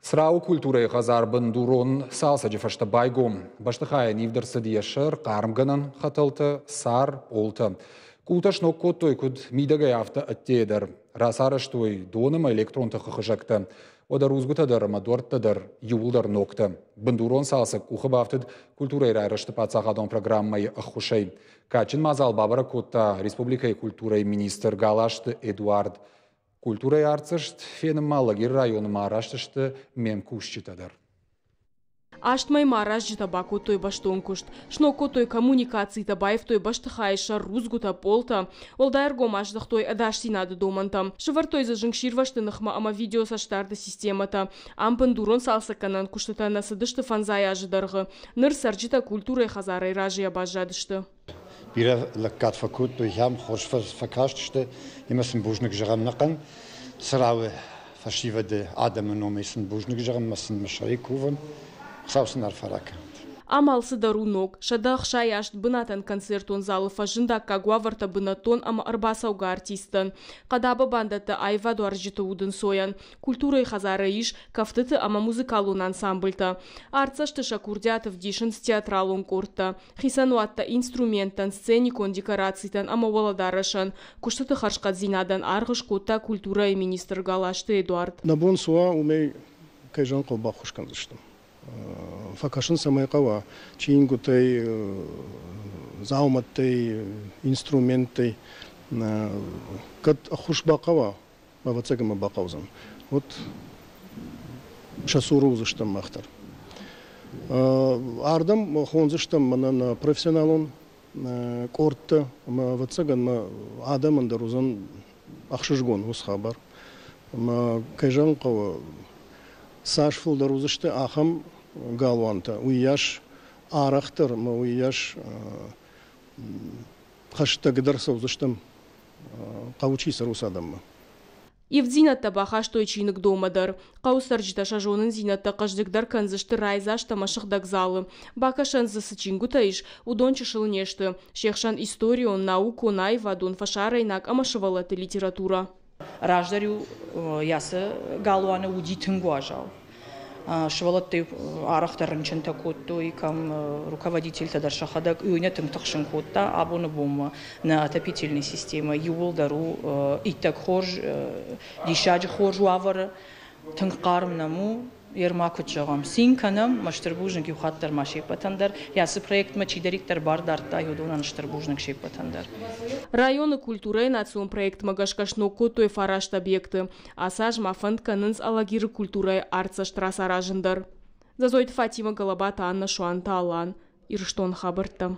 Црауы культурӕйы хӕдзар бындурон цалцӕджы фӕстӕ байгом. Бӕстыхайӕн ивд ӕрцыд йӕ сӕр, хъармгӕнӕн хӕтӕлтӕ, цар, пъолтӕ. Къултӕ сног кодтой куыд мидӕгӕй, афтӕ ӕддейӕ дӕр. Рацарӕзтой дон ӕмӕ электрон тыхы хызӕгтӕ. Уӕдӕ рудзгуытӕ дӕр ӕмӕ дуӕрттӕ дӕр иууылдӕр ногтӕ. Бындурон цалцӕг къухы бафтыд культурӕйы райрӕзты паддзахадон программӕйы ӕххуысӕй. Кадджын мадзал бабӕрӕг кодта республикӕйы культурӕйы министр Галазты Эдуард. Культурӕйы артдзӕст фенынмӕ Алагиры районы ма араст сты ме мкусджытӕ дӕр. Аст мӕймӕ аразджытӕ бакодтой бӕстон куыст. Сног кодтой коммуникацитӕ, баивтой бӕстыхайы сӕр, рудзгуытӕ, пъолтӕ. Уӕлдай ӕргом аздӕхтой ӕдасдзинады домӕнтӕм. Сӕвӕрдтой дзы зынгсирвӕзты ныхмӕ ӕмӕ видеоцӕстдарды системӕтӕ. Ам бындурон цалцӕггӕнӕн куыстытӕ нӕ цыдысты фӕндзай азы дӕргъы. Ныр цӕрджытӕ культурӕйы хӕдзарӕй разыйӕ баззадысты. Бирӕ лӕггад фӕкодтой, ахӕм хорз фӕкастысты, ӕмӕ сын бузныг зӕгъӕм нӕхъӕн Црауы фӕсивӕды адӕмы номӕй сын бузныг зӕгъӕм ӕмӕ сын мӕ сӕрӕй кувӕм. Хуыцау сын арфӕ ракӕнӕд. Ам алцыдӕр у ног. 168 бынатӕн концертон залы фӕзынд аккаг уавӕртӕ бынӕттон ӕмӕ ӕрбацӕугӕ артисттӕн. Хъӕдабӕ бандӕттӕ аивадуарзджыты удӕнцойӕн. Культурӕйы хӕдзары ис кӕфтыты ӕмӕ музыкалон ансамбльтӕ. Артдзӕсты сӕ курдиат ӕвдисынц театралон къордтӕ. Хицӕн уаттӕ инструменттӕн, сценикон декорацитӕн ӕмӕ уӕлӕдарӕсӕн. Куыстыты хӕрзхъӕддзинадӕн аргъ скодта культурӕйы министр Галазты Эдуард. Нӕ бон цы уа, уымӕй, кӕй зӕгъын хъӕуы, баххуыс кӕндзыстӕм. Фӕкӕсын цӕмӕй хъӕуа чингуытӕй, дзаумӕттӕй, инструменттӕй. Кӕд ӕххуыс бахъӕуа, ӕвӕццӕгӕн мӕ бахъӕудзӕн. Вот сӕ цуры уыдзыстӕм мах дӕр. Ардӕм хондзыстӕм мӕнӕн профессионалон къордтӕ ӕмӕ ӕвӕццӕгӕн мӕ адӕмӕн дӕр уыдзӕн ӕхсызгон уыцы хабар. Ӕмӕ кӕй зӕгъын хъӕуы, цас фылдӕр уыдзысты ахӕм галуантӕ, уыйас арӕхдӕр ӕмӕ уыйас хӕстӕгдӕр цӕудзыстӕм хъӕуы чи цӕры, уыцы адӕммӕ. Ивддзинӕдтӕ бахастой чиныгдонмӕ дӕр. Хъӕуы цӕрджытӕ сӕ зонындзинӕдтӕ хъӕздыгдӕр кӕндзысты райдзаст ӕмӕ сыгъдӕг залы. Бакӕсӕн дзы цы чингуытӕ ис, уыдон чысыл не сты. Се хсӕн историон, наукон, аивадон, фӕсарӕйнаг ӕмӕ сывӕллӕтты литературӕ. Раздӕр-иу ацы галуаны уыди тынг уазал. Сывӕллӕттӕ арӕхдӕр рынчынтӕ кодтой, кӕм руководительтӕ дӕр сӕхӕдӕг уый нӕ тынг тыхсын кодта. Абоны бонмӕ нӕ отопительный системӕ иууылдӕр у иттӕг хорз, диссаджы хорз уавӕры. Тынг хъарм нӕм у. Ерма куыд зӕгъӕм, цин кӕнӕм, мӕ стыр бузныг иу хатт дӕр ма се ппӕтӕн дӕр. Ацы проектмӕ чидӕриддӕр бар дардта, уыдонӕн стыр бузныг се ппӕтӕн дӕр. Районы культурӕйы национ проектмӕ гӕсгӕ сног кодтой фараст объекты. Ацы аз ма фӕнд кӕнынц Алагиры культурӕйы артдзӕст рацаразын дӕр. Зазойты Фатимӕ, Галабаты Анна, Суанты Алан. Ирыстон хабӕрттӕ.